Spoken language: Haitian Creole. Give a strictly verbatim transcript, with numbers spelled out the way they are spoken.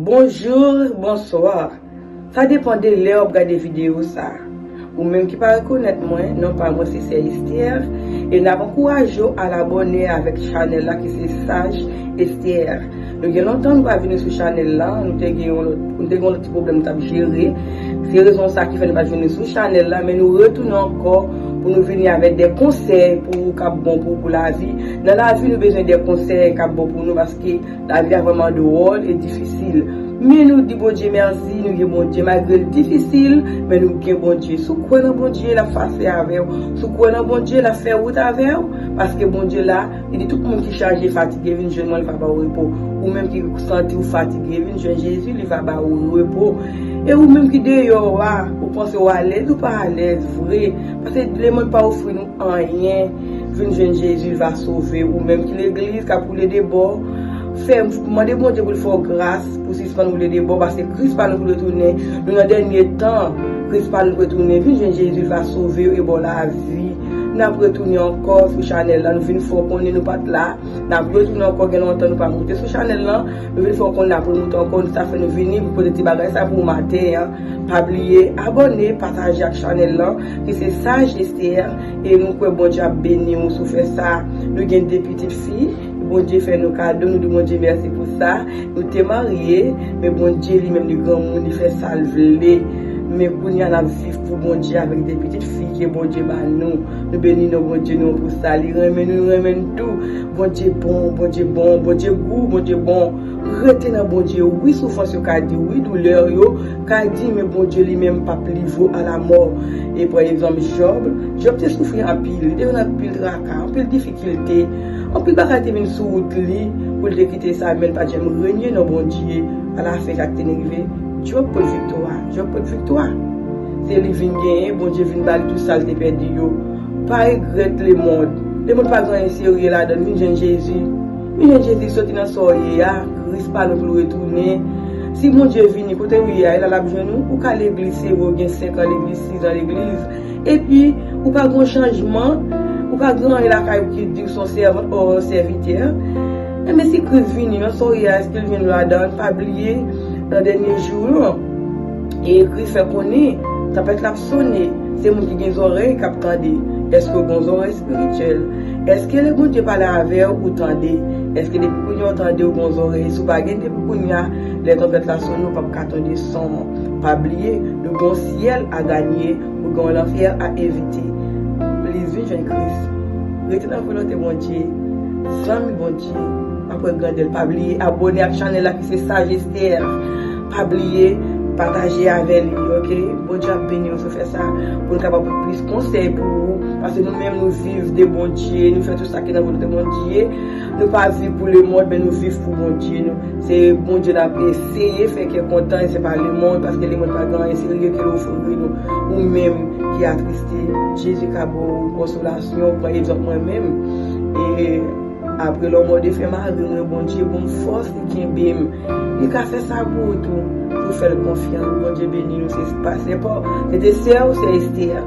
Bonjou, bonswa. Sa depann de lè w ap gade videyo sa. Ou menm ki pa rekonèt mwen, non pa mwen se Sè Esther, e n ap ankouraje w al abòne avèk chanèl la ki se Saj Esther. Nou gen lontan nou pa vini sou chanèl la, nou te gen yon lòt, nou te gen yon lòt ti pwoblèm nou t ap jere. Se rezon sa ki fè nou pa t vini sou chanèl la, men nou retounen ankò pou nou vini avèk de konsèy pou ou k ap bon pou ou pou lavi. Nan lavi, nou bezwen de konsèy k ap bon pou nou paske lavi a vrèman dwòl e difisil. Men nou di Bondye mèsi, nou gen Bondye. Malgre l difisil, men nou gen Bondye. Si w kwè nan Bondye, l ap pase avè w. Si w kwè nan Bondye, l ap fè wout avè w. Paske Bondye la, li di tout moun ki chaje, fatige, vin jwenn mwen, li va ba w repo. Ou menm ki santi w fatige, vin jwenn Jezi, li va ba w repo. E ou menm ki deyò a, ou panse w alèz ou pa alèz vre. Paske lemonn pa ofri nou anyen. Vin jwenn Jezi, li va sove. Ou menm ki legliz k ap woule de bò, fè, mande Bondye pou l fè w gras pou sispann woule de bò, paske Kris pa nou pou retounen. Nou nan dènye tan, Kris pa nou pou retounen. Vin jwenn Jezi, li va sove w e ba w lavi. N ap retounen ankò sou chanèl la, nou vin fè w konnen nou pa t la. N ap retounen ankò, gen lontan nou pa moute sou chanèl la. Nou vin fè w konnen n ap remoute ankò, sa fè nou vini pou pote ti bagay sa pou w maten an. Pa bliye abòne, pataje ak chanèl lan, ki se Saj Esther, e nou kwè Bondye ap beni w si w fè sa. Nou gen de pitit fi, Bondye fè nou kado, nou di Bondye mèsi pou sa. Nou te marye, men Bondye li menm li granmoun, li fè sa l vle. Men kounye a n ap viv pou Bondye avèk de pitit fi ke Bondye ba nou. Nou beni non Bondye nou pou sa. Li renmen nou, nou renmen n tou. Bondye bon, Bondye bon, Bondye gou, Bondye bon. Rete nan Bondye, wi soufrans yo ka di, wi doulè yo ka di, men Bondye li menm p ap livre w a lamò. E pa egzanp, Jòb, Jòb te soufri anpil, li te jwenn anpil traka, anpil difikilte, anpil bagay te vin sou wout li pou l te kite sa, men l pa t janm renye nan Bondye. Alafen, sa k te rive, Jòb pot viktwa, Jòb pot viktwa. Se li vin genyen, Bondye vin ba li tout sa l te pèdi yo. Pa regrèt lemonn. Lemonn pa gen anyen serye ladan l, vin jwenn Jezi. Vin jwenn Jezi, soti nan sa w ye a, Kris pa nou pou l retounen. Si Bondye vini, kote w ye a, e la l ap jwenn ou. Ou ka legliz, se vre, w gen senk an legliz, sis an legliz. Epi, ou pa gen yon chanjman, ou pa gen anyen lakay ou ki di w se yon sèvant o yon sèvitè. Enben, si Kris vini, nan sa w ye a, èske l jwenn ou ladan l? Pa bliye, nan dènye jou yo, e Kris fè konnen, tanpèt la ap sonnen, se moun ki gen zòrèy k ap tande. Èske w gen zòrèy espirityèl? Èske lè Bondye pale avè w, ou tande? Èske depi kounye a w tande, w gen zòrèy? Si w pa gen depi kounye a, lè tanpèt la sonnen, w p ap ka tande son an. Pa bliye, nou gen yon syèl a ganye, ou gen yon lanfè a evite. Please, vin jwenn Kris. Rete nan volonte Bondye. Zanmi Bondye. Apre grandè l, pa bliye abòne ak chanèl la ki se Saj Esther. Pa bliye pataje avè li, oke? Bondye ap beni w si w fè sa, pou n kapab pote plis konsèy pou ou, paske nou menm nou viv de Bondye, nou fè tout sa ki nan volonte Bondye. Nou pa viv pou lemonn, men nou viv pou Bondye. Nou, se Bondye n ap eseye fè kè kontan, e se pa lemonn, paske lemonn pa gen anyen serye ke l ofri nou. Ou menm ki atriste, Jezi ka ba w konsolasyon, pran egzanp mwen menm. E apre lanmò defen mari mwen, Bondye ban m fòs, li kenbe m. Li ka fè sa pou ou tou, si w fè l konfyans. Bondye beni nou, se pa, se pa, se te sè ou, sè Esther.